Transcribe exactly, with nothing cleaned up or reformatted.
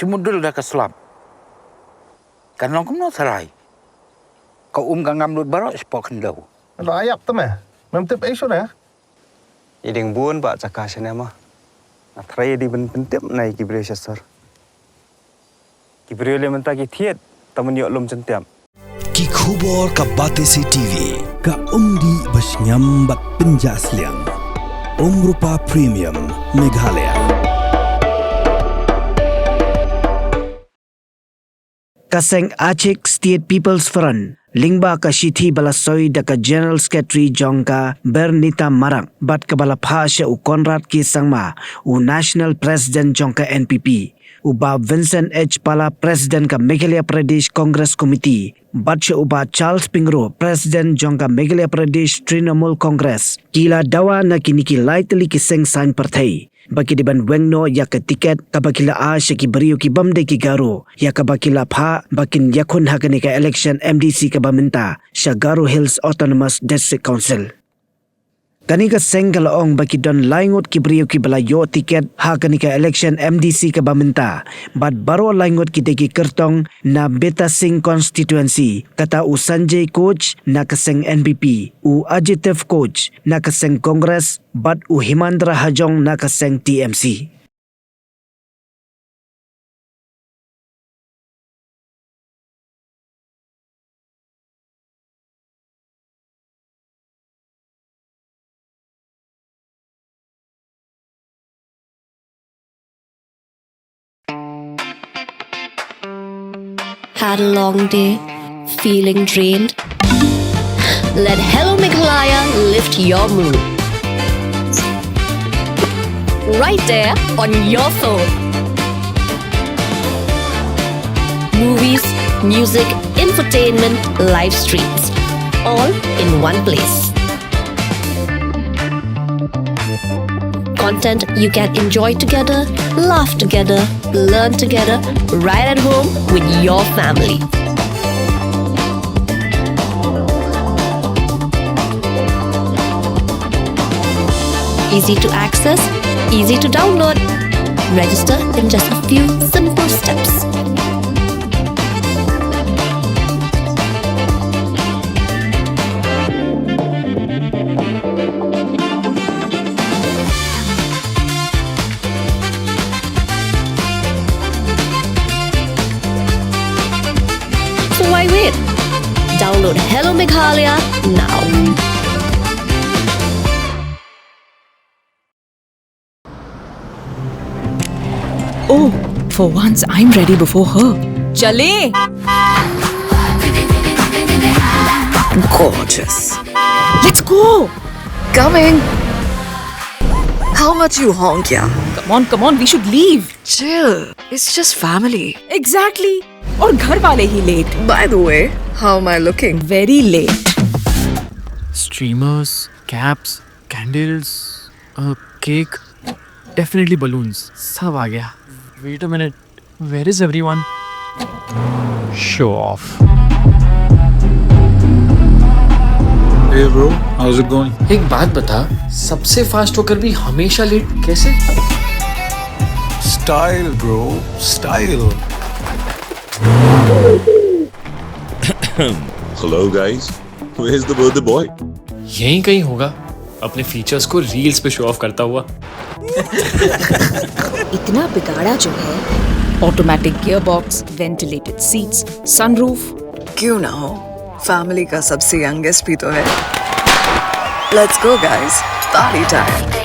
Te mudul da ka slap. Kan long kumno tharai. Ka um ka ngam lut baroh shapoh khyndew. Lo ayap te me. Mem tip ei shuh ne? I ding bun ba jaka shane ma. Nga tharai i ding ban pyntip na i ki briew sha sor. Ki briew le mynta ki thied ta man ïoh lum jyntiap. Ki khubor ka Batesi T V, ka umdih ba shngiam bad pynjah sliang. Umrupa Premium, Meghalaya. Ka seng Achik State People's Front, lyngba ka shithi ba la soi da ka General Secretary jong ka Bernita Marak, bad kaba la phah sha u Conrad K Sangma, u National President jong ka N P P, u Bah Vincent H Pala, President ka Meghalaya Pradesh Congress Committee, bad sha u Bah Charles Pyngrope, President jong ka Meghalaya Pradesh Trinamool Congress, ki la dawa na kine ki lai tylli ki seng saiñ pyrthei ba ki dei ban weng noh ïa ka tiket kaba ki la ai sha ki briew ki bym dei ki Garo, ïa kaba ki la phah ba kin ïakhun ha kane ka election M D C kaba mynta sha Garo Hills Autonomous District Council. Kane ka seng ka la ong ba ki don lai ngut ki briew kiba la ïoh tiket ha kane ka election M D C kaba mynta, bad baroh lai ngut ki dei ki kyrtong na Betasing constituency, kata u Sanjay Koch na ka seng N P P, u Ajitev Koch na ka seng Congress, bad u Himendra Hajong na ka seng T M C. Had a long day? Feeling drained? Let Hello Meghalaya lift your mood. Right there on your phone. Movies, music, infotainment, live streams, all in one place. Content you can enjoy together, laugh together, learn together, right at home with your family. Easy to access, easy to download. Register in just a few simple steps. So why wait? Download Hello Meghalaya now. Oh, for once I'm ready before her. Chale! Gorgeous. Let's go! Coming! How much you honk, yeah? Come on, come on, we should leave. Chill. It's just family. Exactly. और घर वाले ही late. By the way, how am I looking? Very late. Streamers, caps, candles, a cake, definitely balloons. सब आ गया. Wait a minute. Where is everyone? Show off. Hey bro, how's it going? एक बात बता, सबसे फास्ट होकर भी हमेशा लेट कैसे? Style bro, style. Hello guys, where's the birthday boy? यहीं कहीं होगा, अपने फीचर्स को रील्स पे शो ऑफ करता हुआ. इतना बिगाड़ा जो है. Automatic gearbox, ventilated seats, sunroof. क्यों ना हो, फैमिली का सबसे यंगेस्ट भी तो है. Let's go guys, party time.